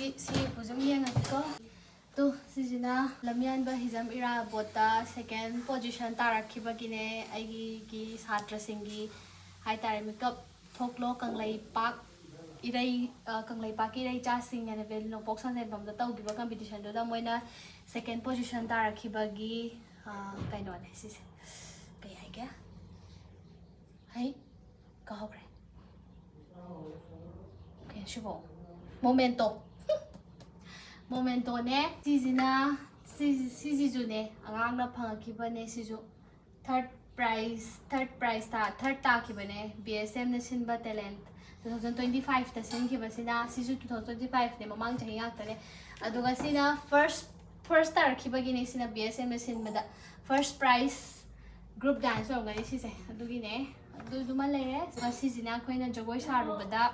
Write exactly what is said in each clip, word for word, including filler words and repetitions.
ꯁꯤ ꯎꯄꯨꯁꯦ ꯑꯃꯨꯛ ꯌꯦꯡꯉꯁꯤꯀꯣ꯫ ꯇꯨ, ꯁꯤꯁꯤꯅ ꯂꯝꯌꯥꯟꯕ ꯍꯤꯖꯝ ꯏꯔꯥꯕꯣꯠꯇ second position ꯇꯥꯔꯛꯈꯤꯕꯒꯤꯅꯦ, ꯑꯩꯒꯤ ꯁꯥꯇ꯭ꯔꯁꯤꯡꯒꯤ ꯍꯥꯏꯇꯥꯔꯦ, ꯃꯤꯀꯞ ꯊꯣꯛꯂꯣ ꯀꯪꯂꯩꯄꯥꯛ ꯏꯔꯩ, ꯑ, ꯀꯪꯂꯩꯄꯥꯛꯀꯤ ꯏꯔꯩꯆꯥꯁꯤꯡ ꯍꯥꯏꯅ ꯅꯣꯡꯄꯣꯛ ꯁꯟꯖꯦꯟꯕꯝꯗ ꯇꯧꯈꯤꯕ competition ꯗꯨꯗ ꯃꯣꯏꯅ second position ꯇꯥꯔꯛꯈꯤꯕꯒꯤ, ꯑ, ꯀꯩꯅꯣꯅꯦ ꯁꯤꯁꯦ꯫ ꯀꯩ ꯍꯥꯏꯒꯦ? ꯍꯩ, ꯀꯥꯎꯈ꯭ꯔꯦ꯫ ꯀꯩꯅꯣ ꯁꯤꯕꯣ? Memento꯫ Memento ꯅꯦ꯫ ꯁꯤꯁꯤꯅ, ꯁꯤ-, ꯁꯤꯁꯤꯁꯨꯅꯦ, ꯑꯉꯥꯡꯅ ꯐꯪꯉꯛꯈꯤꯕꯅꯦ ꯁꯤꯁꯨ꯫ Third prize, third prize ꯇꯥ-, third ꯇꯥꯈꯤꯕꯅꯦ꯫ B S M ꯅ ꯁꯤꯟꯕ talent two thousand twenty five ꯇ ꯁꯤꯟꯈꯤꯕꯁꯤꯅ, ꯁꯤꯁꯨ two thousand twenty five ꯅꯦ, ꯃꯃꯥꯡ ꯆꯍꯤ ꯉꯥꯛꯇꯅꯦ꯫ ꯑꯗꯨꯒ ꯁꯤꯅ first, first ꯇꯥꯔꯛꯈꯤꯕꯒꯤꯅꯦ, ꯁꯤꯅ B S M ꯅ ꯁꯤꯟꯕꯗ꯫ First prize group dance ꯑꯣꯏꯔꯝꯒꯅꯤ ꯁꯤꯁꯦ, ꯑꯗꯨꯒꯤꯅꯦ꯫ ꯑꯗꯨꯗꯨꯃ ꯂꯩꯔꯦ꯫ ꯑꯗꯨꯒ ꯁꯤꯁꯤꯅ ꯑꯩꯈꯣꯏꯅ ꯖꯒꯣꯏ ꯁꯥꯔꯨꯕꯗ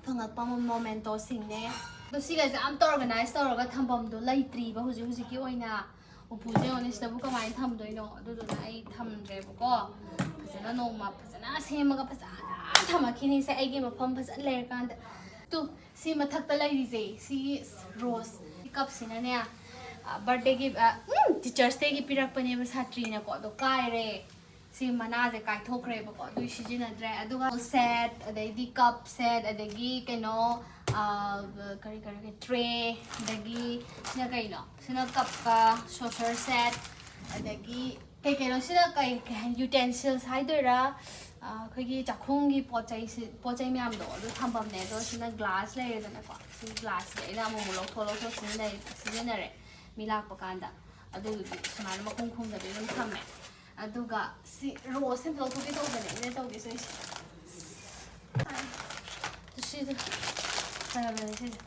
ꯐꯪꯉꯛꯄ ꯃꯣ-, memento ꯁꯤꯡꯅꯦ꯫ ꯑꯗꯣ ꯁꯤꯒꯁꯦ ꯑꯝꯇ organize ꯇꯧꯔꯒ ꯊꯝꯐꯝꯗꯣ ꯂꯩꯇ꯭ꯔꯤꯕ ꯍꯧꯖꯤꯛ ꯍꯧꯖꯤꯛꯀꯤ ꯑꯣꯏꯅ꯫ ꯎꯄꯨꯁꯦ ꯌꯦꯡꯉꯣꯅꯦ, ꯁꯤꯗꯕꯨ ꯀꯃꯥꯏꯅ ꯊꯝꯗꯣꯏꯅꯣ? ꯑꯗꯨꯗꯨꯅ ꯑꯩ ꯊꯝꯗ꯭ꯔꯦꯕꯀꯣ꯫ ꯐꯖꯅ ꯅꯣꯡꯃ ꯐꯖꯅ ꯁꯦꯝꯃꯒ ꯐꯖꯅ ꯊꯝꯃꯛꯈꯤꯅꯤꯁꯦ, ꯑꯩꯒꯤ ꯃꯐꯝ ꯐꯖꯅ ꯂꯩꯔꯀꯥꯟꯗ꯫ ꯇꯨ, ꯁꯤ ꯃꯊꯛꯇ ꯂꯩꯔꯤꯁꯦ, ꯁꯤꯒꯤ rose cup ꯁꯤꯅꯅꯦ, ꯑ, birthday ꯒꯤ, ꯑ, ꯎꯝ, Teachers Day ꯒꯤ ꯄꯤꯔꯛꯄꯅꯦꯕ ꯁꯥꯇ꯭ꯔꯤꯅꯀꯣ, ꯑꯗꯣ ꯀꯥꯏꯔꯦ꯫ ꯁꯤ ꯃꯅꯥꯁꯦ ꯀꯥꯏꯊꯣꯛꯈ꯭ꯔꯦꯕꯀꯣ, ꯑꯗꯨꯏ ꯁꯤꯖꯤꯟꯅꯗ꯭ꯔꯦ꯫ ꯑꯗꯨꯒ set, ꯑꯗꯩꯗꯤ cup set, ꯑꯗꯒꯤ ꯀꯩꯅꯣ, ꯑ, ꯀꯔꯤ, ꯀꯔꯤ, ꯀꯔꯤ, tray, ꯑꯗꯒꯤ ꯁꯤꯅ ꯀꯩꯅꯣ? ꯁꯤꯅ cup ꯀ saucer set, ꯑꯗꯒꯤ ꯀꯩ ꯀꯩꯅꯣ? ꯁꯤꯅ ꯀꯩ, ꯀꯩ ꯍꯥꯏꯅꯤ? Utensils ꯍꯥꯏꯗꯣꯏꯔꯥ? ꯑ, ꯑꯩꯈꯣꯏꯒꯤ ꯆꯥꯛꯈꯨꯝꯒꯤ ꯄꯣꯠ ꯆꯩꯁꯤ, ꯄꯣꯠ ꯆꯩ ꯃꯌꯥꯝꯗꯣ ꯑꯗꯨ ꯊꯝꯐꯝꯅꯦ꯫ ꯑꯗꯣ ꯁꯤꯅ glass ꯂꯩꯔꯦꯗꯅꯀꯣ꯫ ꯁꯤ glass ꯁꯦ ꯑꯩꯅ ꯑꯃꯨꯛ ꯑꯃꯨꯛ ꯂꯧꯊꯣꯛ ꯂꯧꯊꯣꯛ ꯁꯤꯖꯤꯟꯅꯩ, ꯁꯤꯖꯤꯟꯅꯔꯦ ꯃꯤ ꯂꯥꯛꯄ ꯀꯥꯟꯗ꯫ ꯑꯗꯨꯗꯨꯒꯤ ꯁꯨꯃꯥꯏꯅ ꯃꯈꯨꯝ ꯈꯨꯝꯗꯕꯤ ꯑꯗꯨꯝ ꯊꯝꯃꯦ꯫ ꯑꯗꯨꯒ ꯁꯤ rose ꯁꯦ ꯑꯝꯇ ꯂꯧꯊꯣꯛꯀꯦ ꯇꯧꯕꯅꯦ, ꯑꯩꯅ ꯇꯧꯒꯦ ꯇꯧꯔꯤꯁꯦ꯫ ꯁꯤꯗ ꯐꯔꯕꯅꯦ ꯁꯤꯁꯦ꯫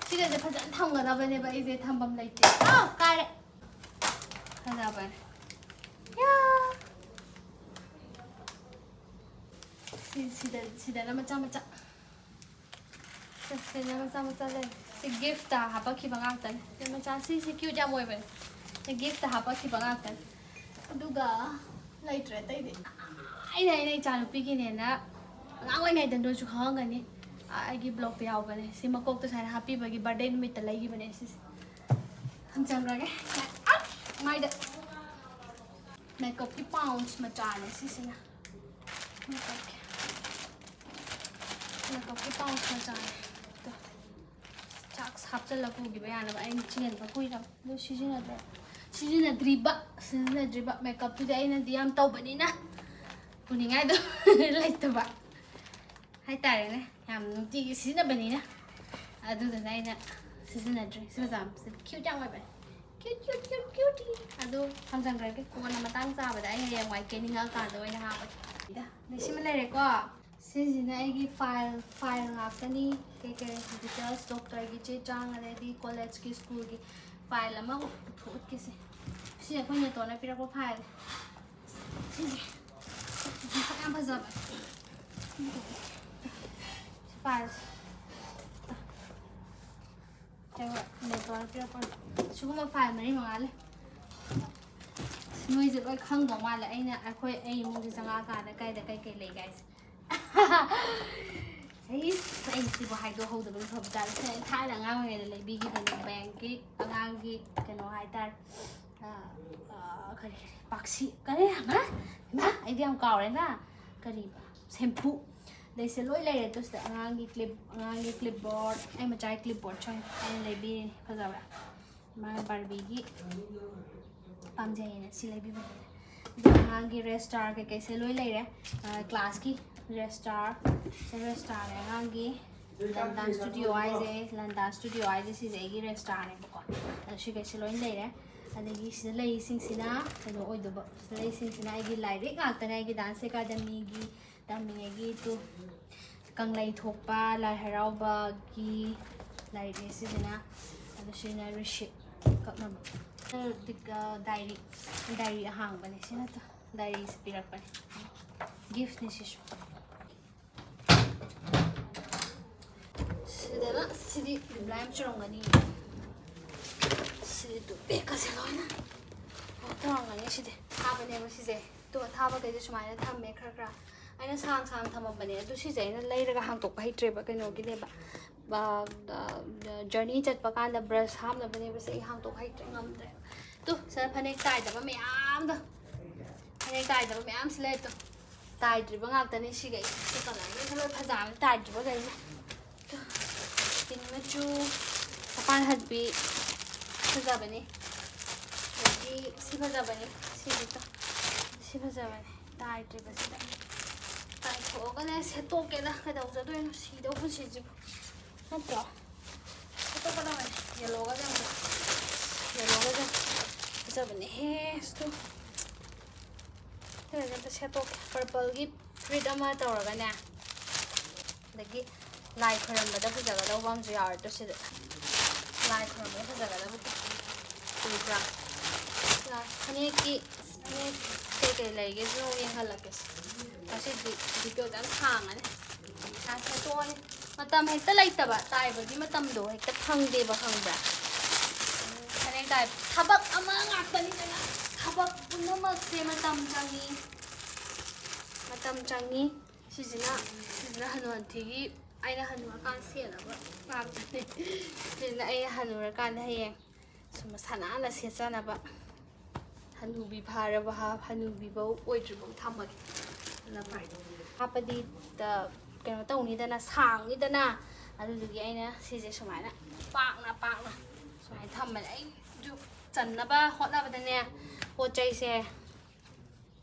ꯁꯤꯒꯁꯦ ꯐꯖꯅ ꯊꯝꯒꯗꯕꯅꯦꯕ, ꯑꯩꯁꯦ ꯊꯝꯐꯝ ꯂꯩꯇꯦ꯫ ꯑꯥ, ꯀꯥꯏꯔꯦ꯫ ꯐꯖꯕꯅꯦ꯫ ꯌꯥ! ꯁꯤ-, ꯁꯤꯗ, ꯁꯤꯗꯅ ꯃꯆꯥ ꯃꯆꯥ꯫ ꯁꯤꯗꯅ ꯃꯆꯥ ꯃꯆꯥ ꯂꯩ꯫ ꯁꯤ gift ꯇ ꯍꯥꯄꯛꯈꯤꯕ ꯉꯥꯛꯇꯅꯦ꯫ ꯁꯤ ꯃꯆꯥ, ꯁꯤ, ꯁꯤ cute ꯌꯥꯝ ꯑꯣꯏꯕꯅꯦ꯫ ꯁꯤ gift ꯇ ꯍꯥꯄꯛꯈꯤꯕ ꯉꯥꯛꯇꯅꯦ꯫ ꯑꯗꯨꯒ ꯂꯩꯇ꯭ꯔꯦ ꯑꯇꯩꯗꯤ꯫ ꯑꯩꯅ, ꯑꯩꯅ ꯏꯆꯥꯅꯨꯄꯤꯒꯤꯅꯦꯅ, ꯑꯉꯥꯡ ꯑꯣꯏꯔꯤꯉꯩꯗ ꯅꯣꯏꯁꯨ ꯈꯪꯉꯝꯒꯅꯤ꯫ ꯑꯩꯒꯤ ꯕ꯭ꯂꯣꯛꯇ ꯌꯥꯎꯕꯅꯦ꯫ ꯁꯤ ꯃꯀꯣꯛꯇ ꯁꯨꯃꯥꯏꯅ ꯍꯥꯞꯄꯤꯕꯒꯤ ꯕꯥꯔꯗꯦ ꯅꯨꯃꯤꯠꯇ ꯂꯩꯈꯤꯕꯅꯦ ꯁꯤꯁꯦ꯫ ꯍꯪꯖꯟꯈ꯭ꯔꯒꯦ꯫ ꯑꯁ! ꯃꯥꯏꯗ ꯃꯦꯀꯞꯀꯤ ꯄꯥꯎꯟꯁ ꯃꯆꯥꯅꯦ ꯁꯤꯁꯤꯅ꯫ ꯃꯦꯀꯞꯀꯤ, ꯃꯦꯀꯞꯀꯤ ꯄꯥꯎꯟꯁ ꯃꯆꯥꯅꯦ꯫ ꯇꯣ꯫ ꯆꯥꯛ ꯍꯥꯞꯆꯜꯂ ꯄꯨꯈꯤꯕ ꯌꯥꯅꯕ꯫ ꯑꯩꯅ ꯆꯦꯟꯕ ꯀꯨꯏꯔꯕ꯫ ꯑꯗꯨ ꯁꯤꯖꯤꯟꯅꯗ꯭ꯔꯦ꯫ ꯁꯤꯖꯤꯟꯅꯗ꯭ꯔꯤꯕ, ꯁꯤꯖꯤꯟꯅꯗ꯭ꯔꯤꯕ꯫ ꯃꯦꯀꯞꯇꯨꯗꯤ ꯑꯩꯅꯗꯤ ꯌꯥꯝ ꯇꯧꯕꯅꯤꯅ ꯄꯨꯅꯤꯡꯉꯥꯏꯗꯣ ꯂꯩꯇꯕ ꯍꯥꯏꯇꯥꯔꯦꯅꯦ꯫ ꯌꯥꯝ ꯅꯨꯡꯇꯤꯒꯤ ꯁꯤꯖꯤꯟꯅꯕꯅꯤꯅ꯫ ꯑꯗꯨꯗꯨꯅ ꯑꯩꯅ ꯁꯤꯖꯤꯟꯅꯗ꯭ꯔꯤ꯫ ꯁꯤ ꯃꯆꯥꯁꯦ ꯀ꯭ꯌꯨꯠ ꯌꯥꯝ ꯑꯣꯏꯕꯅꯦ꯫ Cute, cute, cute, cute. ꯑꯗꯨ ꯊꯝꯖꯟꯈ꯭ꯔꯒꯦ꯫ ꯀꯣꯟꯅ ꯃꯇꯥꯡ ꯆꯥꯕꯗ ꯑꯩ ꯍꯌꯦꯡꯋꯥꯏ ꯀꯦꯅꯤꯡꯉꯛꯑꯀꯥꯟꯗ ꯑꯣꯏꯅ ꯍꯥꯞꯄꯒꯦ꯫ ꯑꯗ ꯁꯤꯃ ꯂꯩꯔꯦꯀꯣ꯫ ꯁꯤꯁꯤꯅ ꯑꯩꯒꯤ ꯐꯥꯏꯜ, ꯐꯥꯏꯜ ꯉꯥꯛꯇꯅꯤ꯫ ꯀꯩ ꯀꯩ ꯗꯤꯇꯦꯜꯁ, ꯗꯣꯛꯇꯔꯒꯤ ꯆꯦ ꯆꯥꯡ, ꯑꯗꯩꯗꯤ ꯀꯣꯂꯦꯖꯀꯤ, ꯁ꯭ꯀꯨꯜꯒꯤ ꯐꯥꯏꯜ ꯑꯃ ꯄꯨꯊꯣꯛ ꯎꯠꯀꯦꯁꯦ꯫ ꯁꯤ ꯑꯩꯈꯣꯏ ꯅꯦꯇꯣꯟꯅ ꯄꯤꯔꯛꯄ ꯐꯥꯏꯜ꯫ ꯁꯤꯁꯦ ꯃꯁꯛ ꯌꯥꯝ ꯐꯖꯕ ꯐꯥꯏꯜꯁꯦ꯫ ꯀꯩꯅꯣ, ꯅꯦꯇꯣꯟꯅ ꯄꯤꯔꯛꯄ ꯁꯤꯒꯨꯝꯕ ꯐꯥꯏꯜ ꯃꯔꯤ ꯃꯉꯥ ꯂꯩ꯫ ꯅꯣꯏꯁꯦ ꯂꯣꯏ ꯈꯪꯗꯧ ꯃꯥꯜꯂꯦ꯫ ꯑꯩꯅ, ꯑꯩꯈꯣꯏ, ꯑꯩ ꯏꯃꯨꯡꯁꯦ ꯆꯪꯉꯛꯑꯀꯥꯟꯗ ꯀꯥꯏꯗ ꯀꯩꯀꯩ ꯂꯩꯒꯦ ꯍꯥꯏꯁꯦ꯫ ꯑꯩꯁ, ꯑꯩ ꯁꯤꯕꯨ ꯍꯥꯏꯗꯣꯛꯍꯧꯗꯕꯅ ꯐꯕ ꯖꯥꯠꯅꯤ꯫ ꯁꯤ ꯑꯩ ꯊꯥꯏꯅ ꯑꯉꯥꯡ ꯑꯣꯏꯔꯤꯉꯩꯗ ꯂꯩꯕꯤꯈꯤꯕꯅꯦ꯫ ꯕꯦꯡꯀꯤ ꯑꯉꯥꯡꯒꯤ ꯀꯩꯅꯣ ꯍꯥꯏꯇꯥꯔꯦ꯫ ꯑ, ꯑ, ꯀꯔꯤ, ꯀꯔꯤ, ꯄꯥꯛꯁꯤ, ꯀꯔꯤ, ꯍꯥ? ꯏꯃꯥ, ꯑꯩꯗꯤ ꯌꯥꯝ ꯀꯥꯎꯔꯦꯅ꯫ ꯀꯔꯤꯕ? ꯁꯦꯝꯐꯨ꯫ ꯑꯗꯩꯁꯦ ꯂꯣꯏ ꯂꯩꯔꯦ꯫ ꯑꯗꯨ ꯁꯤꯗ ꯑꯉꯥꯡꯒꯤ ꯀ꯭ꯂꯤꯞ, ꯑꯉꯥꯡꯒꯤ ꯀ꯭ꯂꯤꯞ ꯕꯣꯔꯗ, ꯑꯩ ꯃꯆꯥꯒꯤ ꯀ꯭ꯂꯤꯞ ꯕꯣꯔꯗꯁꯨ ꯑꯩꯅ ꯂꯩꯕꯤꯔꯤꯅꯤ꯫ ꯐꯖꯕ꯭ꯔꯥ? ꯃꯥꯅ ꯕꯥꯔꯕꯤꯒꯤ ꯄꯥꯝꯖꯩꯅ ꯁꯤ ꯂꯩꯕꯤꯕꯅꯦ꯫ ꯑꯗꯣ ꯑꯉꯥꯡꯒꯤ ꯔꯦꯁꯇꯥꯔ ꯀꯩꯀꯩꯁꯦ ꯂꯣꯏ ꯂꯩꯔꯦ꯫ ꯑ, ꯀ꯭ꯂꯥꯁꯀꯤ ꯔꯦꯁꯇꯥꯔ, ꯁꯤ ꯔꯦꯁꯇꯥꯔꯅꯦ ꯑꯉꯥꯡꯒꯤ꯫ ꯂꯟꯗꯥꯟ ꯁ꯭ꯇꯨꯗꯤꯑꯣ ꯍꯥꯏꯁꯦ, ꯂꯟꯗꯥꯟ ꯁ꯭ꯇꯨꯗꯤꯑꯣ ꯍꯥꯏꯁꯦ ꯁꯤꯁꯦ ꯑꯩꯒꯤ ꯔꯦꯁꯇꯥꯔꯅꯦꯕꯀꯣ꯫ ꯑꯗꯣ ꯁꯤ ꯀꯩꯁꯦ ꯂꯣꯏ ꯂꯩꯔꯦ꯫ ꯑꯗꯒꯤ ꯁꯤꯗ ꯂꯩꯔꯤꯁꯤꯡꯁꯤꯅ ꯀꯩꯅꯣ ꯑꯣꯏꯗꯣꯏꯕ, ꯁꯤꯗ ꯂꯩꯔꯤꯁꯤꯡꯁꯤꯅ ꯑꯩꯒꯤ ꯂꯥꯏꯔꯤꯛ ꯉꯥꯛꯇꯅꯦ, ꯑꯩꯒꯤ ꯗꯥꯟꯁ ꯑꯦꯀꯥꯗꯃꯤꯒꯤ ꯇꯝꯃꯤꯉꯩꯒꯤ ꯇꯨ ꯀꯪꯂꯩ ꯊꯣꯛꯄ ꯂꯥꯏ ꯍꯔꯥꯎꯕꯒꯤ ꯂꯥꯏꯔꯤꯛꯅꯦ ꯁꯤꯁꯤꯅ꯫ ꯑꯗꯨ ꯁꯤꯅ ꯔꯤꯁꯤꯞ ꯀꯛꯅꯕ꯫ ꯗꯥꯏꯔꯤ, ꯗꯥꯏꯔꯤ ꯑꯍꯥꯡꯕꯅꯦ ꯁꯤꯅ꯫ ꯇꯨ ꯗꯥꯏꯔꯤꯁꯦ ꯄꯤꯔꯛꯄꯅꯦ꯫ ꯒꯤꯐꯅꯦ ꯁꯤꯁꯨ꯫ ꯁꯤꯗꯅ ꯁꯤꯗꯤ ꯕꯤꯕꯨꯂꯥ ꯌꯥꯝ ꯆꯨꯔꯝꯒꯅꯤ꯫ ꯁꯤꯗꯤ ꯇꯨ ꯕꯦꯛꯀꯁꯦ ꯂꯣꯏꯅ ꯀꯩꯅꯣ ꯇꯧꯔꯝꯒꯅꯤ꯫ ꯁꯤꯗꯤ ꯊꯥꯕꯅꯦꯕ ꯁꯤꯁꯦ꯫ ꯇꯣ ꯑꯊꯥꯕꯈꯩꯁꯦ ꯁꯨꯃꯥꯏꯅ ꯊꯝꯃꯦ ꯈꯔ ꯈꯔ꯫ ꯑꯩꯅ ꯁꯥꯡ ꯁꯥꯡ ꯊꯝꯃꯝꯕꯅꯦ, ꯑꯗꯨ ꯁꯤꯁꯦ ꯑꯩꯅ ꯂꯩꯔꯒ ꯍꯥꯡꯇꯣꯛꯄ ꯍꯩꯇ꯭ꯔꯦꯕ, ꯀꯩꯅꯣꯒꯤꯅꯦꯕ, ꯖꯔꯅꯤ ꯆꯠꯄ ꯀꯥꯟꯗ ꯕ꯭ꯔꯁ ꯍꯥꯞꯅꯕꯅꯦꯕ꯫ ꯁꯤ ꯑꯩ ꯍꯥꯡꯇꯣꯛꯄ ꯍꯩꯇ꯭ꯔꯦ, ꯉꯝꯗ꯭ꯔꯦ꯫ ꯇꯨ, ꯁꯤꯗ ꯐꯅꯦꯛ ꯇꯥꯏꯗꯕ ꯃꯌꯥꯝꯗꯣ, ꯐꯅꯦꯛ ꯇꯥꯏꯗꯕ ꯃꯌꯥꯝꯁꯤ ꯂꯩ꯫ ꯇꯨ, ꯇꯥꯏꯗ꯭ꯔꯤꯕ ꯉꯥꯛꯇꯅꯤ꯫ ꯁꯤꯒꯩ ꯁꯤ ꯀꯂꯔꯒꯩꯁꯦ ꯂꯣꯏ ꯐꯖꯕꯅꯤ, ꯇꯥꯏꯗ꯭ꯔꯤꯕꯈꯩꯁꯦ꯫ ꯄꯤꯡ ꯃꯆꯨ, ꯃꯄꯥꯟ ꯍꯠꯄꯤ ꯐꯖꯕꯅꯤ꯫ ꯑꯗꯒꯤ ꯁꯤ ꯐꯖꯕꯅꯤ, ꯁꯤꯁꯤꯁꯨ ꯁꯤ ꯐꯖꯕꯅꯤ꯫ ꯇꯥꯏꯗ꯭ꯔꯤꯕꯁꯤꯗ ꯇꯥꯏꯊꯣꯛꯑꯒꯅꯦ ꯁꯦꯠꯇꯣꯛꯀꯦꯗ꯫ ꯀꯩꯗꯧꯖꯗꯣꯏꯅꯣ ꯁꯤꯗꯧ ꯄꯨꯟꯁꯤꯁꯤꯕꯨ, ꯅꯠꯇ꯭ꯔꯣ? ꯁꯦꯠꯇꯣꯛꯀꯗꯕꯅꯤ꯫ ꯌꯦꯜꯂꯣꯒꯁꯦ ꯑꯝꯇ, ꯌꯦꯜꯂꯣꯒꯁꯦ ꯐꯖꯕꯅꯦꯍꯦ꯫ ꯑꯁꯇꯨ ꯁꯤꯒꯁꯦ ꯑꯝꯇ ꯁꯦꯠꯇꯣꯛꯀꯦ꯫ ꯄꯔꯄꯜꯒꯤ ꯐꯨꯔꯤꯠ ꯑꯃ ꯇꯧꯔꯒꯅꯦ, ꯑꯗꯒꯤ ꯂꯥꯏ ꯈꯣꯏꯔꯝꯕꯗ ꯐꯖꯒꯗꯧꯕ ꯑꯃꯁꯨ ꯌꯥꯎꯔꯦ꯫ ꯇꯨ ꯁꯤꯗ ꯂꯥꯏ ꯈꯣꯏꯔꯝꯕꯗ ꯐꯖꯒꯗꯕ ꯎꯕ꯭ꯔꯥ? ꯐꯅꯦꯛꯀꯤ, ꯐꯅꯦꯛ ꯀꯩꯀꯩ ꯂꯩꯒꯦꯁꯨ ꯌꯦꯡꯍꯜꯂꯛꯀꯦꯁꯦ꯫ ꯉꯁꯤꯗꯤ ꯚꯤꯗꯤꯑꯣꯁꯦ ꯌꯥꯝ ꯁꯥꯡꯉꯅꯤ꯫ ꯁꯦꯠꯇꯣꯛꯑꯅꯤ꯫ ꯃꯇꯝ ꯍꯦꯛꯇ ꯂꯩꯇꯕ, ꯇꯥꯏꯕꯒꯤ ꯃꯇꯝꯗꯣ ꯍꯦꯛꯇ ꯐꯪꯗꯦꯕ, ꯈꯪꯕ꯭ꯔꯥ? ꯐꯅꯦꯛ ꯇꯥꯏꯕ ꯊꯕꯛ ꯑꯃ ꯉꯥꯛꯇꯅꯤꯗꯅ꯫ ꯊꯕꯛ ꯄꯨꯝꯅꯃꯛꯁꯦ ꯃꯇꯝ ꯆꯪꯉꯤ, ꯃꯇꯝ ꯆꯪꯉꯤ꯫ ꯁꯤꯁꯤꯅ, ꯁꯤꯁꯤꯅ ꯍꯅꯨ ꯍꯟꯊꯤꯒꯤ, ꯑꯩꯅ ꯍꯅꯨꯔꯀꯥꯟ ꯁꯦꯠꯅꯕ ꯉꯥꯛꯇꯅꯤ꯫ ꯁꯤꯁꯤꯅ ꯑꯩꯅ ꯍꯅꯨꯔꯀꯥꯟꯗ ꯍꯌꯦꯡ ꯁꯨꯝ ꯃꯁꯥ ꯅꯥꯟꯅ ꯁꯦꯠꯆꯅꯕ꯫ ꯍꯅꯨꯕꯤ ꯐꯥꯔꯕ ꯍꯥ-, ꯍꯅꯨꯕꯤꯐꯧ ꯑꯣꯏꯗ꯭ꯔꯤꯐꯧ ꯊꯝꯃꯒꯦ꯫ ꯑꯗꯨꯅ ꯐꯔꯦ꯫ ꯍꯥꯞꯄꯗꯤ ꯀꯩꯅꯣ ꯇꯧꯅꯤꯗꯅ, ꯁꯥꯡꯅꯤꯗꯅ꯫ ꯑꯗꯨꯗꯨꯒꯤ ꯑꯩꯅ ꯁꯤꯁꯦ ꯁꯨꯃꯥꯏꯅ ꯄꯥꯛꯅ ꯄꯥꯛꯅ ꯁꯨꯃꯥꯏꯅ ꯊꯝꯕꯅꯦ꯫ ꯑꯩꯁꯨ ꯆꯟꯅꯕ ꯍꯣꯠꯅꯕꯗꯅꯦ, ꯄꯣꯠ ꯆꯩꯁꯦ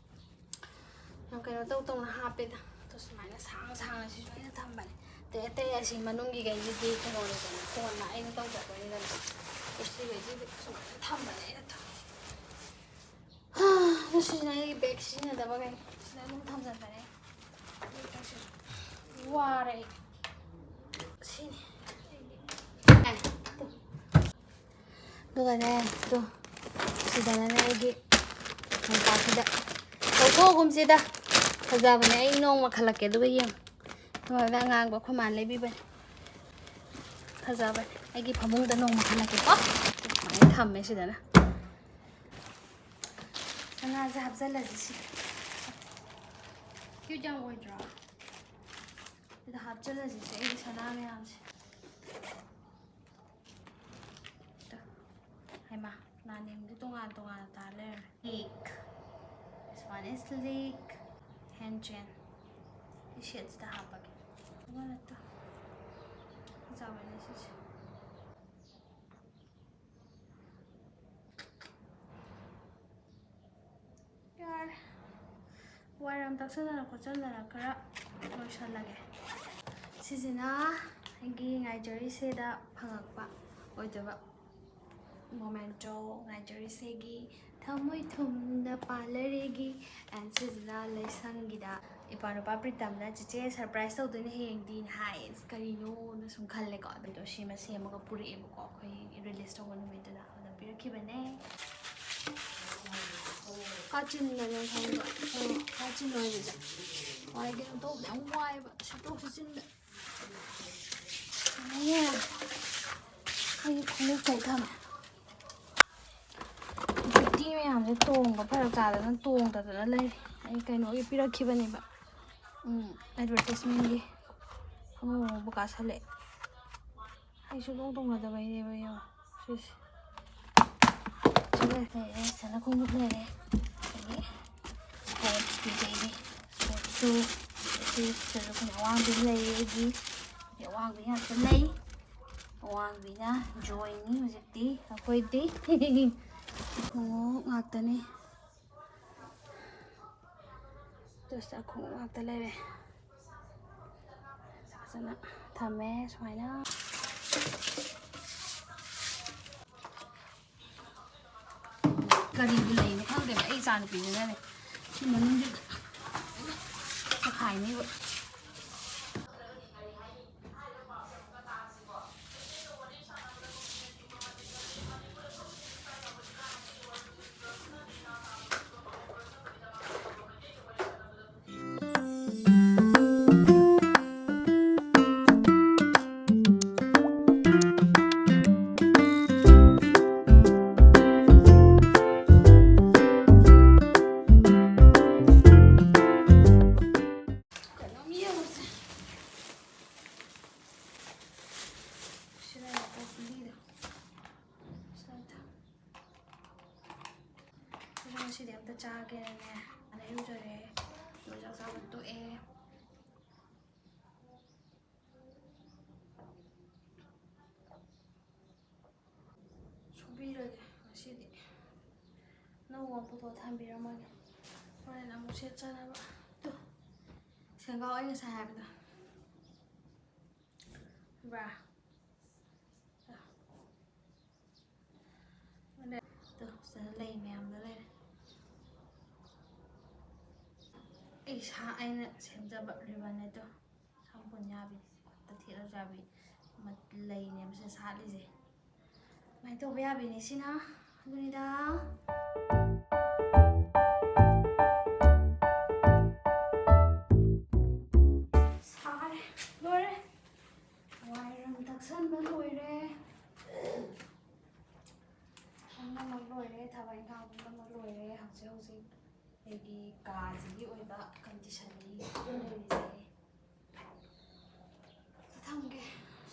ꯌꯥꯝ ꯀꯩꯅꯣ ꯇꯧ ꯇꯧꯅ ꯍꯥꯞꯄꯦꯗ꯫ ꯑꯗꯣ ꯁꯨꯃꯥꯏꯅ ꯁꯥꯡ ꯁꯥꯡꯅ ꯁꯤꯁꯨ ꯑꯩꯅ ꯊꯝꯕꯅꯦ꯫ ꯑꯇꯩ ꯑꯇꯩ ꯑꯁꯤ ꯃꯅꯨꯡꯒꯤ ꯀꯩꯁꯤꯗꯤ ꯀꯩꯅꯣꯅꯤꯗꯅ, ꯀꯣꯟꯅ ꯑꯩꯅ ꯇꯧꯖꯗꯣꯏꯅꯤꯗꯅ꯫ ꯑꯗꯣ ꯁꯤꯈꯩꯁꯤꯗꯤ ꯁꯨꯃꯥꯏꯅ ꯊꯝꯕꯅꯦ ꯑꯩꯅ ꯊꯝ-, ꯍꯥ, ꯑꯗꯣ ꯁꯤꯁꯤꯅ ꯑꯩꯒꯤ ꯕꯦꯒ ꯁꯤꯖꯤꯟꯅꯗꯕꯈꯩ ꯁꯤꯗ ꯑꯗꯨꯝ ꯊꯝꯖꯟꯕꯅꯦ꯫ ꯋꯥꯔꯦ ꯑꯩ꯫ ꯁꯤꯅꯤ꯫ ꯑꯦ, ꯑꯗꯨꯒꯅꯦ, ꯇꯨ, ꯁꯤꯗꯅꯅꯦ ꯑꯩꯒꯤ ꯃꯣꯝꯄꯥꯛꯁꯤꯗ ꯂꯧꯊꯣꯛꯑꯒꯨꯝꯁꯤꯗ꯫ ꯐꯖꯕꯅꯦ, ꯑꯩ ꯅꯣꯡꯃ ꯈꯜꯂꯛꯀꯦ ꯑꯗꯨꯒ ꯌꯦꯡꯉꯨ꯫ ꯅꯣꯡꯃꯗ ꯑꯉꯥꯡꯕ ꯑꯩꯈꯣꯏ ꯃꯥꯅ ꯂꯩꯕꯤꯕꯅꯦ꯫ ꯐꯖꯕꯅꯦ꯫ ꯑꯩꯒꯤ ꯐꯃꯨꯡꯗ ꯅꯣꯡꯃ ꯈꯜꯂꯛꯀꯦꯀꯣ꯫ ꯁꯨꯃꯥꯏꯅ ꯊꯝꯃꯦ ꯁꯤꯗꯅ꯫ ꯁꯅꯥꯁꯦ ꯍꯥꯞꯆꯜꯂꯁꯤ ꯁꯤꯗ꯫ Cute ꯌꯥꯝ ꯑꯣꯏꯗ꯭ꯔꯣ? ꯁꯤꯗ ꯍꯥꯞꯆꯜꯂꯁꯤꯁꯦ ꯑꯩꯒꯤ ꯁꯅꯥ ꯃꯌꯥꯝꯁꯦ꯫ ꯇꯨ꯫ ꯍꯩꯃꯥ, ꯅꯥꯅꯦꯝꯗꯤ ꯇꯣꯉꯥꯟ ꯇꯣꯉꯥꯟꯅ ꯇꯥ ꯂꯩꯔꯝꯃꯦ꯫ Lake. This one is lake. Hand chain. ꯁꯤ ꯁꯦꯠꯁꯤꯗ ꯍꯥꯞꯄꯒꯦ꯫ ꯑꯃꯅ ꯇꯨ꯫ ꯐꯖꯕꯅꯦ ꯁꯤꯁꯦ꯫ ꯌꯥꯔꯦ꯫ ꯋꯥꯏꯔꯝ ꯇꯛꯁꯟꯅꯔ ꯈꯣꯠꯆꯟꯅꯔ ꯈꯔ ꯂꯣꯏꯁꯜꯂꯒꯦ꯫ ꯁꯤꯁꯤꯅ ꯑꯩꯒꯤ ꯉꯥꯏꯖꯔꯤꯁꯦꯗ ꯐꯪꯉꯛꯄ ꯑꯣꯏꯗꯣꯏꯕ꯫ Momento ꯉꯥꯏꯖꯔꯤꯁꯦꯒꯤ ꯊꯃꯣꯏ ꯊꯨꯝꯅ ꯄꯥꯜꯂꯔꯦꯒꯤ꯫ And ꯁꯤꯁꯤꯅ ꯂꯩꯁꯪꯒꯤꯗ ꯏꯄꯥ ꯅꯨꯄꯥ ꯄ꯭ꯔꯤꯇꯝꯅ "ꯆꯦꯆꯦ, surprise ꯇꯧꯗꯣꯏꯅꯦ ꯍꯌꯦꯡꯗꯤꯅ" ꯍꯥꯏ꯫ ꯑꯁ, ꯀꯔꯤꯅꯣꯅ ꯁꯨꯝ ꯈꯜꯂꯦꯀꯣ꯫ ꯑꯗꯨꯗꯣ ꯁꯤꯃ ꯁꯦꯝꯃꯒ ꯄꯨꯔꯛꯑꯦꯕꯀꯣ, ꯑꯩꯈꯣꯏ release ꯇꯧꯕ ꯅꯨꯃꯤꯠꯇꯨꯗ ꯑꯗꯨꯗ ꯄꯤꯔꯛꯈꯤꯕꯅꯦ꯫ ꯀꯥꯆꯤꯟꯗꯅꯦ ꯈꯪꯕ꯭ꯔꯥ? ꯑꯣ, ꯀꯥꯆꯤꯟ ꯑꯣꯏꯕꯁꯦ꯫ ꯋꯥꯏ ꯀꯩꯅꯣ ꯇꯧꯕꯗ ꯌꯥꯝ ꯋꯥꯏꯑꯦꯕ, ꯁꯤꯠꯇꯣꯛ ꯁꯤꯠꯆꯤꯟꯗ꯫ ꯑꯩꯒꯤ ꯈꯣꯡꯎꯞ ꯀꯩ ꯊꯝꯃꯦ꯫ ꯖꯨꯇꯤ ꯃꯌꯥꯝꯁꯦ ꯇꯣꯡꯕ ꯐꯔꯛ ꯇꯥꯗꯅ ꯇꯣꯡꯗꯗꯅ ꯂꯩꯔꯤ꯫ ꯑꯩ ꯀꯩꯅꯣꯒꯤ ꯄꯤꯔꯛꯈꯤꯕꯅꯦꯕ꯫ ꯎꯝ, advertisementꯀꯤ꯫ ꯑꯉꯧꯕ ꯀꯥꯁꯜꯂꯛꯑꯦ꯫ ꯑꯩ ꯁꯨꯡꯇꯣꯡ ꯇꯣꯡꯅꯗꯕꯩꯅꯦꯕ, ꯌꯦꯡꯉꯣ꯫ ꯁꯤꯁꯦ꯫ ꯁꯤ ꯂꯩꯔꯦ, ꯁꯤꯗꯅ ꯈꯣꯡꯎꯞ ꯂꯩꯔꯦ꯫ ꯑꯗꯒꯤ sportsꯀꯤ ꯀꯩꯒꯤ꯫ Sports shoe꯫ ꯁꯤ ꯁꯤꯗꯁꯨ ꯑꯩꯈꯣꯏ ꯑꯋꯥꯡꯕꯤ ꯂꯩꯌꯦ ꯑꯩꯒꯤ꯫ ꯑꯋꯥꯡꯕꯤ ꯉꯥꯛꯇ ꯂꯩ꯫ ꯑꯋꯥꯡꯕꯤꯅ joyꯅꯤ ꯍꯧꯖꯤꯛꯇꯤ ꯑꯩꯈꯣꯏꯗꯤ꯫ ꯈꯣꯡꯎꯞ ꯉꯥꯛꯇꯅꯤ꯫ ꯗ꯭ꯔꯦꯁꯇ ꯈꯣꯡꯎꯞ ꯉꯥꯛꯇ ꯂꯩꯔꯦ꯫ ꯐꯖꯅ ꯊꯝꯃꯦ ꯁꯨꯃꯥꯏꯅ꯫ ꯀꯔꯤꯕꯨ ꯂꯩꯅꯣ ꯈꯪꯗꯦꯕ, ꯑꯩ ꯏꯆꯥꯅꯨꯄꯤꯁꯤꯅꯅꯦ ꯁꯤ ꯃꯅꯨꯡꯁꯤꯗ ꯆꯈꯥꯏꯅꯤꯕ꯫ ꯃꯍꯤꯗꯣ ꯁꯤꯗ ꯊꯝ-, ꯑꯩꯁꯨ ꯉꯁꯤꯗꯤ ꯑꯝꯇ ꯆꯥꯒꯦꯅꯅꯦ, ꯑꯗ ꯏꯔꯨꯖꯔꯦ, ꯑꯗꯨꯒ ꯆꯥꯛ ꯆꯥꯕ ꯇꯣꯛꯑꯦ꯫ ꯁꯨꯕꯤꯔꯒꯦ ꯉꯁꯤꯗꯤ꯫ ꯑꯅꯧꯕ ꯑꯃ ꯄꯨꯊꯣꯛ ꯊꯝꯕꯤꯔꯝꯃꯒꯦ꯫ ꯍꯣꯔꯦꯟ ꯑꯃꯨꯛ ꯁꯦꯠꯆꯅꯕ꯫ ꯇꯨ, ꯁꯦꯡꯒꯥꯎ ꯑꯩ ꯉꯁꯥꯏ ꯍꯥꯏꯕꯗꯣ꯫ ꯎꯕ꯭ꯔꯥ? ꯇꯨ꯫ ꯑꯗ-, ꯇꯨ, ꯁꯤꯗ ꯂꯩ ꯃꯌꯥꯝꯗꯣ ꯂꯩꯔꯦ꯫ ꯑꯩ ꯏꯁꯥ ꯑꯩꯅ ꯁꯦꯝꯖꯕ ribbon ꯅꯦ ꯇꯨ꯫ ꯁꯝ ꯄꯨꯟ ꯌꯥꯕꯤ, ꯈꯨꯠꯇ ꯊꯦꯠꯂꯁꯨ ꯌꯥꯕꯤ ꯃꯠ-, ꯂꯩꯅꯦꯕ ꯁꯤꯗ ꯁꯥꯠꯂꯤꯁꯦ꯫ ꯑꯗꯨꯃꯥꯏꯅ ꯇꯧꯕ ꯌꯥꯕꯤꯅꯦ ꯁꯤꯅ꯫ ꯑꯗꯨꯅꯤꯗ꯫ ꯁꯥꯔꯦ꯫ ꯂꯣꯏꯔꯦ꯫ ꯋꯥꯏꯔꯝ ꯇꯛꯁꯟꯕ ꯂꯣꯏꯔꯦ꯫ ꯄꯨꯝꯅꯃꯛ ꯂꯣꯏꯔꯦ꯫ ꯊꯕꯛ ꯏꯪꯈꯥꯡ ꯄꯨꯝꯅꯃꯛ ꯂꯣꯏꯔꯦ꯫ ꯍꯧꯖꯤꯛ ꯍꯧꯖꯤꯛ ꯑꯩꯒꯤ ꯀꯥꯁꯤꯒꯤ ꯑꯣꯏꯕ condition ꯅꯤ ꯂꯩꯔꯤꯁꯦ꯫ ꯊꯝꯒꯦ꯫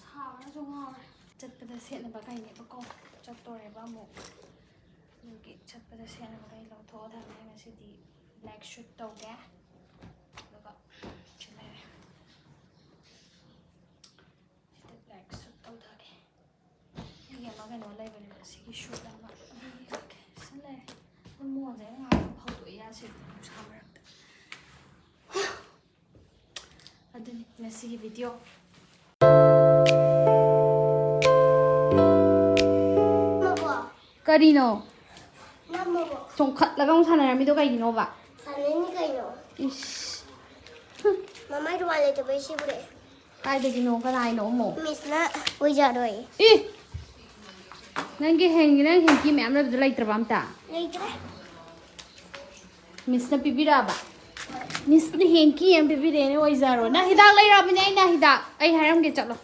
ꯁꯥꯕꯅꯁꯨ ꯉꯥꯎꯔꯦ꯫ ꯆꯠꯄꯗ ꯁꯦꯠꯅꯕ ꯀꯩꯅꯦꯕꯀꯣ꯫ ꯆꯠꯇꯣꯔꯦꯕ ꯑꯃꯨꯛ꯫ ꯑꯗꯨꯒꯤ ꯆꯠꯄꯗ ꯁꯦꯠꯅꯕ ꯀꯩ ꯂꯧꯊꯣꯛꯑ ꯊꯝꯃꯦ꯫ ꯉꯁꯤꯗꯤ black suit ꯇꯧꯒꯦ꯫ ꯑꯗꯨꯒ ꯁꯤ ꯂꯩꯔꯦ꯫ ꯁꯤꯗ black suit ꯇꯧꯊꯒꯦ꯫ ꯑꯩꯒꯤ ꯑꯃ ꯀꯩꯅꯣ ꯂꯩꯕꯅꯦꯕ, ꯁꯤꯒꯤ suit ꯑꯃ꯫ ꯑꯗꯨꯒꯤ ꯁꯤ ꯂꯩꯔꯦ꯫ ꯑꯗꯨ ꯃꯣꯟꯁꯦ ꯑꯩꯅ ꯉꯥꯏꯍꯥꯛ ꯐꯧꯗꯣꯛꯑꯦ ꯌꯥꯁꯦ ꯅꯨꯡꯁꯥ ꯃꯔꯛꯇ꯫ ꯑꯗꯨꯅꯤ ꯉꯁꯤꯒꯤ video꯫ ꯀꯔꯤꯅꯣ? ꯅꯝꯃꯕꯣ? ꯆꯣꯡꯈꯠꯂꯒ ꯑꯃꯨꯛ ꯁꯥꯟꯅꯔꯝꯃꯤꯗꯣ ꯀꯩꯒꯤꯅꯣꯕ? ꯁꯥꯟꯅꯩꯅꯤ ꯀꯩꯅꯣ꯫ ꯏꯁ꯫ ꯃꯃꯥꯏ ꯔꯨꯃꯥꯜ ꯂꯩꯇꯕꯩ ꯁꯤꯕꯨꯔꯦ꯫ ꯀꯥꯏꯗꯒꯤꯅꯣ? ꯀꯅꯥꯏꯅꯣ ꯑꯃꯨꯛ? Miss ꯅ ꯑꯣꯏꯖꯔꯣꯏ꯫ ꯏ! ꯅꯪꯒꯤ ꯍꯦꯟ-, ꯅꯪ hanky ꯃꯌꯥꯝ ꯂꯩꯕꯗꯣ ꯂꯩꯇ꯭ꯔꯕ ꯑꯝꯇ? ꯂꯩꯇ꯭ꯔꯦ꯫ Miss ꯅ ꯄꯤꯕꯤꯔꯛꯑꯕ? Miss ꯅ hanky ꯑꯃ ꯄꯤꯕꯤꯔꯛꯑꯦꯅꯦ, ꯑꯣꯏꯖꯔꯣ꯫ ꯅꯪ ꯍꯤꯗꯥꯛ ꯂꯩꯔꯛꯑꯕꯅꯦ ꯑꯩꯅ, ꯍꯤꯗꯥꯛ꯫ ꯑꯩ ꯍꯥꯏꯔꯝꯒꯦ, ꯆꯠꯂꯣ꯫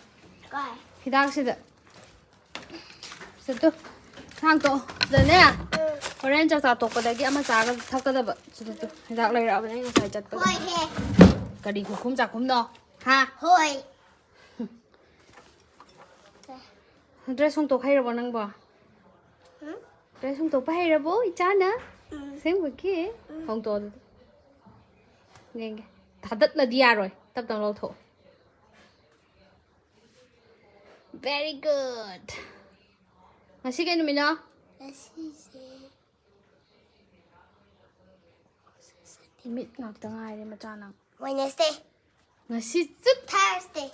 ꯀꯥꯏ? ꯍꯤꯗꯥꯛꯁꯤꯗ꯫ ꯁꯤꯗ ꯇꯨ꯫ ꯊꯥꯡ ꯇꯣ꯫ ꯁꯤꯗꯅꯦ꯫ ꯎꯝ꯫ ꯍꯣꯔꯦꯟ ꯆꯥꯛ ꯆꯥ ꯇꯣꯛꯄꯗꯒꯤ ꯑꯃ ꯆꯥꯒ ꯊꯛꯀꯗꯕ꯫ ꯁꯤꯗ ꯇꯨ꯫ ꯍꯤꯗꯥꯛ ꯂꯩꯔꯛꯑꯕꯅꯦ ꯑꯩ ꯉꯁꯥꯏ ꯆꯠꯄꯗ꯫ ꯍꯣꯏ ꯍꯦ꯫ ꯀꯔꯤ ꯈꯨꯈꯨꯝ ꯆꯥꯈꯨꯝꯅꯣ? ꯍꯥ? ꯍꯣꯏ꯫ ꯗ꯭ꯔꯦꯁ ꯍꯣꯡꯇꯣꯛ ꯍꯩꯔꯕꯣ ꯅꯪꯕꯣ? ꯗ꯭ꯔꯦꯁ ꯍꯣꯡꯇꯣꯛꯄ ꯍꯩꯔꯕꯣ ꯏꯆꯥꯅ? ꯑꯁꯦꯡꯕꯒꯤ? ꯍꯣꯡꯇꯣꯛꯑꯣ ꯑꯗꯨꯗꯤ꯫ ꯌꯦꯡꯒꯦ꯫ ꯊꯥꯗꯠꯂꯗꯤ ꯌꯥꯔꯣꯏ꯫ ꯇꯞ ꯇꯞꯅ ꯂꯧꯊꯣꯛꯑꯣ꯫ Very good. ꯉꯁꯤ ꯀꯩ ꯅꯨꯃꯤꯠꯅꯣ? ꯉꯁꯤꯁꯦ ꯃꯤꯠ ꯉꯥꯛꯇ ꯉꯥꯏꯔꯦ ꯃꯆꯥ ꯅꯪ꯫ Wednesday. ꯉꯁꯤ ꯆꯨꯠ꯫ Thursday.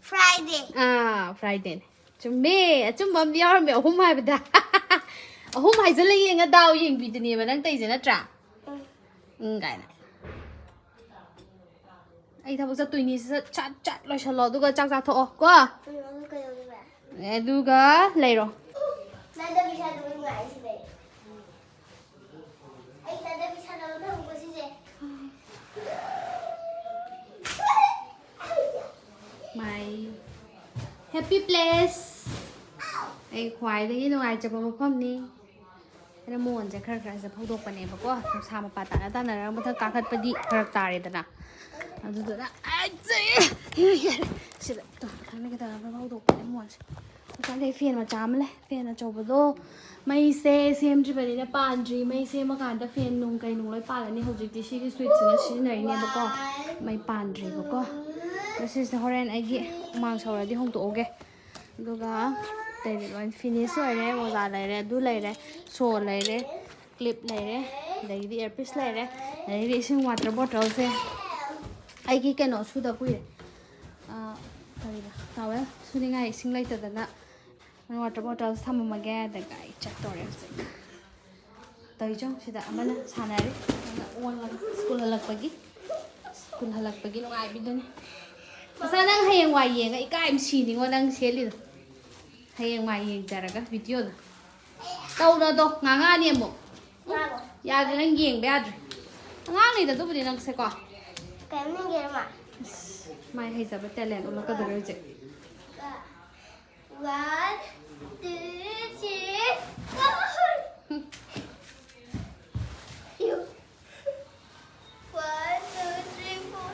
Friday. ꯑꯥ, Fridayꯅꯦ꯫ ꯆꯨꯝꯃꯦ꯫ ꯑꯆꯨꯝꯕ ꯑꯃꯗꯤ ꯌꯥꯎꯔꯝꯃꯦ, ꯑꯍꯨꯝ ꯍꯥꯏꯕꯗ꯫ ꯑꯍꯨꯝ ꯍꯥꯏꯖꯜꯂ ꯌꯦꯡꯉ ꯗꯥꯎ ꯌꯦꯡꯕꯤꯗꯨꯅꯦꯕ ꯅꯪ ꯇꯧꯏꯁꯦ, ꯅꯠꯇ꯭ꯔꯥ? ꯎꯝ꯫ ꯎꯝ ꯀꯥꯏꯅ꯫ ꯑꯩ ꯊꯕꯛ ꯆꯠꯇꯣꯏꯅꯤ, ꯁꯠ ꯁꯠ ꯁꯠ ꯂꯣꯏꯁꯜꯂꯣ, ꯑꯗꯨꯒ ꯆꯥꯛ ꯆꯥꯊꯣꯛꯑꯣ ꯀꯣ꯫ ꯎꯝ, ꯑꯗꯨ ꯀꯩꯗꯧꯗꯣꯏꯕ? ꯑꯗꯨꯒ ꯂꯩꯔꯣ꯫ ꯅꯪ ꯗꯕꯤ ꯁꯥꯗꯕ ꯅꯨꯡꯉꯥꯏꯔꯤꯁꯤꯗꯤ꯫ ꯑꯩ ꯅꯪ ꯗꯕꯤ ꯁꯥꯟꯅꯕ ꯐꯪꯕ ꯁꯤꯁꯦ꯫ My happy place. ꯑꯩ ꯈ꯭ꯋꯥꯏꯗꯒꯤ ꯅꯨꯡꯉꯥꯏꯖꯕ ꯃꯐꯝꯅꯤ꯫ ꯑꯩꯅ ꯃꯣꯟꯁꯦ ꯈꯔ ꯈꯔꯁꯦ ꯐꯧꯗꯣꯛꯄꯅꯦꯕꯀꯣ, ꯅꯨꯡꯁꯥ ꯃꯄꯥ ꯇꯥꯅ ꯇꯥꯅꯔꯒ ꯃꯊꯛ ꯀꯥꯈꯠꯄꯗꯤ ꯐꯔꯛ ꯇꯥꯔꯦꯗꯅ꯫ ꯑꯗꯨꯗꯨꯅ ꯑꯩꯁꯦ ꯁꯤꯗ ꯇꯣ, ꯈꯪꯗꯦ ꯀꯩꯗꯧꯔꯒ ꯐꯧꯗꯣꯛꯄꯅꯦ ꯃꯣꯟꯁꯦ꯫ ꯃꯈꯥꯗꯩ ꯐꯦꯟ ꯃꯆꯥ ꯑꯃ ꯂꯩ, ꯐꯦꯟ ꯑꯆꯧꯕꯗꯣ꯫ ꯃꯩꯁꯦ ꯁꯦꯝꯗ꯭ꯔꯤꯕꯅꯤꯅ ꯄꯥꯟꯗ꯭ꯔꯤ꯫ ꯃꯩ ꯁꯦꯝꯃꯀꯥꯟꯗ ꯐꯦꯟ ꯅꯨꯡ ꯀꯩ ꯅꯨꯡ ꯂꯣꯏ ꯄꯥꯜꯂꯅꯤ꯫ ꯍꯧꯖꯤꯛꯇꯤ ꯁꯤꯒꯤ ꯁ꯭ꯋꯤꯠꯁꯤꯅ ꯁꯤꯖꯤꯟꯅꯔꯤꯅꯦꯕꯀꯣ, ꯃꯩ ꯄꯥꯟꯗ꯭ꯔꯤꯕꯀꯣ꯫ ꯑꯗꯣ ꯁꯤꯁꯤꯗ ꯍꯣꯔꯦꯟ ꯑꯩꯒꯤ ꯍꯨꯃꯥꯡ ꯁꯧꯔꯗꯤ ꯍꯣꯡꯗꯣꯛꯑꯒꯦ꯫ ꯑꯗꯨꯒ ꯑꯇꯩꯗꯤ ꯂꯣꯏ ꯐꯤꯅꯤꯁ ꯑꯣꯏꯔꯦ꯫ ꯃꯣꯖꯥ ꯂꯩꯔꯦ, ꯑꯗꯨ ꯂꯩꯔꯦ, ꯁꯣ ꯂꯩꯔꯦ, ꯀ꯭ꯂꯤꯞ ꯂꯩꯔꯦ, ꯑꯗꯒꯤꯗꯤ ꯏꯌꯔꯄꯤꯁ ꯂꯩꯔꯦ, ꯑꯗꯒꯤꯗꯤ ꯏꯁꯤꯡ ꯋꯥꯇꯔ ꯕꯣꯇꯜꯁꯦ꯫ ꯑꯩꯒꯤ ꯀꯩꯅꯣ ꯁꯨꯗ ꯀꯨꯏꯔꯦ꯫ ꯑꯥ, ꯀꯔꯤꯕ? ꯇꯥꯋꯦꯜ ꯁꯨꯅꯤꯡꯉꯥꯏ ꯏꯁꯤꯡ ꯂꯩꯇꯗꯅ ꯋꯥꯇꯔ ꯕꯣꯇꯜꯁ ꯊꯝꯃꯝꯃꯒꯦ꯫ ꯑꯗꯨꯒ ꯑꯩ ꯆꯠꯇꯣꯔꯦ ꯍꯧꯖꯤꯛ꯫ ꯇꯧꯔꯤꯁꯦ ꯌꯦꯡꯉꯨ, ꯁꯤꯗ ꯑꯃꯅ ꯁꯥꯟꯅꯔꯤ, ꯑꯃꯅ ꯑꯣꯜꯂꯒ ꯁ꯭ꯀꯨꯜ ꯍꯜꯂꯛꯄꯒꯤ, ꯁ꯭ꯀꯨꯜ ꯍꯜꯂꯛꯄꯒꯤ ꯅꯨꯡꯉꯥꯏꯕꯤꯗꯨꯅꯤ꯫ ꯃꯆꯥ, ꯅꯪ ꯍꯌꯦꯡꯋꯥꯏ ꯌꯦꯡꯉ ꯏꯀꯥꯏꯕ ꯁꯤꯅꯤꯉꯣ ꯅꯪ ꯁꯦꯠꯂꯤꯗꯣ꯫ ꯍꯌꯦꯡꯋꯥꯏ ꯌꯦꯡꯖꯔꯒ ꯚꯤꯗꯤꯑꯣꯗ꯫ ꯇꯧꯅꯗꯣ, ꯉꯥꯡꯉꯛꯑꯅꯤ ꯑꯃꯨꯛ꯫ ꯎꯝ, ꯌꯥꯗ꯭ꯔꯦ, ꯅꯪ ꯌꯦꯡꯕ ꯌꯥꯗ꯭ꯔꯦ꯫ ꯑꯉꯥꯡꯅꯤꯗ ꯑꯗꯨꯕꯨꯗꯤ ꯅꯪꯁꯦꯀꯣ꯫ ꯀꯩꯅꯣꯝ ꯌꯦꯡꯒꯦꯔꯣ, ꯃꯥ? ꯃꯥꯏ ꯍꯩꯖꯕ ꯇꯦꯂꯦꯟ ꯎꯠꯂꯛꯀꯗꯧꯔꯦ ꯍꯧꯖꯤꯛ꯫ One, two, three, four. One, two, three, four.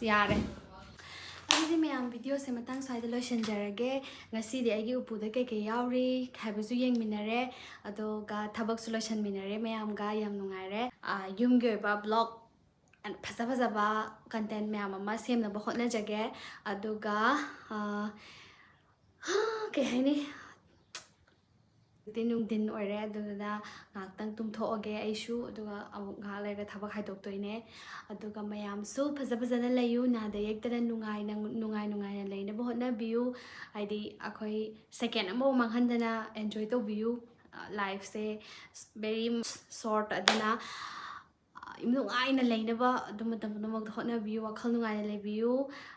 ꯌꯥꯔꯦ꯫ ꯑꯗꯨꯗꯤ ꯃꯌꯥꯝ, ꯚꯤꯗꯤꯑꯣ ꯁꯤ ꯃꯇꯥꯡ ꯁ꯭ꯋꯥꯏꯗ ꯂꯣꯏꯁꯤꯟꯖꯔꯒꯦ꯫ ꯉꯁꯤꯗꯤ ꯑꯩꯒꯤ ꯎꯄꯨꯗ ꯀꯩꯀꯩ ꯌꯥꯎꯔꯤ ꯍꯥꯏꯕꯁꯨ ꯌꯦꯡꯃꯤꯟꯅꯔꯦ, ꯑꯗꯨꯒ ꯊꯕꯛꯁꯨ ꯂꯣꯏꯁꯤꯟꯃꯤꯟꯅꯔꯦ ꯃꯌꯥꯝꯒ꯫ ꯌꯥꯝ ꯅꯨꯡꯉꯥꯏꯔꯦ꯫ ꯑꯥ, ꯌꯨꯝꯒꯤ ꯑꯣꯏꯕ vlog ꯐꯖ ꯐꯖꯕ content ꯃꯌꯥꯝ ꯑꯃ ꯁꯦꯝꯅꯕ ꯍꯣꯠꯅꯖꯒꯦ꯫ ꯑꯗꯨꯒ, ꯑꯥ, ꯀꯩ ꯍꯥꯏꯅꯤ, ꯍꯧꯖꯤꯛꯇꯤ ꯅꯨꯡꯊꯤꯟ ꯑꯣꯏꯔꯦ, ꯑꯗꯨꯗꯨꯅ ꯉꯥꯏꯍꯥꯛꯇꯪ ꯇꯨꯝꯊꯣꯛꯑꯒꯦ ꯑꯩꯁꯨ, ꯑꯗꯨꯒ ꯑꯃꯨꯛ ꯉꯥꯏꯍꯥꯛ ꯂꯩꯔꯒ ꯊꯕꯛ ꯍꯥꯏꯗꯣꯛꯇꯣꯏꯅꯦ꯫ ꯑꯗꯨꯒ ꯃꯌꯥꯝꯁꯨ ꯐꯖ ꯐꯖꯅ ꯂꯩꯌꯨ, ꯅꯥꯗ ꯌꯦꯛꯇꯅ ꯅꯨꯡꯉꯥꯏꯅ, ꯅꯨꯡꯉꯥꯏ ꯅꯨꯡꯉꯥꯏꯅ ꯂꯩꯅꯕ ꯍꯣꯠꯅꯕꯤꯌꯨ꯫ ꯍꯥꯏꯗꯤ ꯑꯩꯈꯣꯏ second ꯑꯃꯐꯥꯎ ꯃꯥꯡꯍꯟꯗꯅ enjoy ꯇꯧꯕꯤꯌꯨ꯫ Lifeꯁꯦ very short, ꯑꯗꯨꯅ ꯅꯨꯡꯉꯥꯏꯅ ꯂꯩꯅꯕ ꯑꯗꯨꯝ ꯃꯇꯝ ꯄꯨꯝꯅꯃꯛꯇ ꯍꯣꯠꯅꯕꯤꯌꯨ꯫ ꯋꯥꯈꯜ ꯅꯨꯡꯉꯥꯏꯅ ꯂꯩꯕꯤꯌꯨ꯫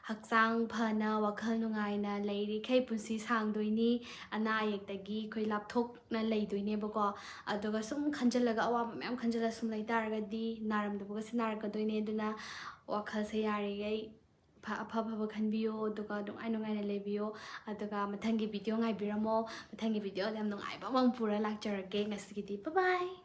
ꯍꯛꯆꯥꯡ ꯐꯅ ꯋꯥꯈꯜ ꯅꯨꯡꯉꯥꯏꯅ ꯂꯩꯔꯤꯈꯩ ꯄꯨꯟꯁꯤ ꯁꯥꯡꯗꯣꯏꯅꯤ꯫ ꯑꯅꯥ ꯑꯌꯦꯛꯇꯒꯤ ꯑꯩꯈꯣꯏ ꯂꯥꯞꯊꯣꯛꯅ ꯂꯩꯗꯣꯏꯅꯦꯕꯀꯣ꯫ ꯑꯗꯨꯒ ꯁꯨꯝ ꯈꯟꯖꯤꯜꯂꯒ, ꯑꯋꯥꯕ ꯃꯌꯥꯝ ꯈꯟꯖꯤꯜꯂ ꯁꯨꯝ ꯂꯩ ꯇꯥꯔꯒꯗꯤ ꯅꯥꯔꯝꯗꯕꯒꯁꯦ ꯅꯥꯔꯛꯀꯗꯣꯏꯅꯦ꯫ ꯑꯗꯨꯅ ꯋꯥꯈꯜꯁꯦ ꯌꯥꯔꯤꯈꯩ ꯐ-, ꯑꯐ ꯑꯐꯕ ꯈꯟꯕꯤꯌꯣ, ꯑꯗꯨꯒ ꯅꯨꯡꯉꯥꯏ ꯅꯨꯡꯉꯥꯏꯅ ꯂꯩꯕꯤꯌꯣ꯫ ꯑꯗꯨꯒ ꯃꯊꯪꯒꯤ video ꯉꯥꯏꯕꯤꯔꯝꯃꯣ꯫ ꯃꯊꯪꯒꯤ videoꯗ ꯌꯥꯝ ꯅꯨꯡꯉꯥꯏꯕ ꯑꯃ ꯄꯨꯔ ꯂꯥꯛꯆꯔꯒꯦ꯫ ꯉꯁꯤꯒꯤꯗꯤ bye bye꯫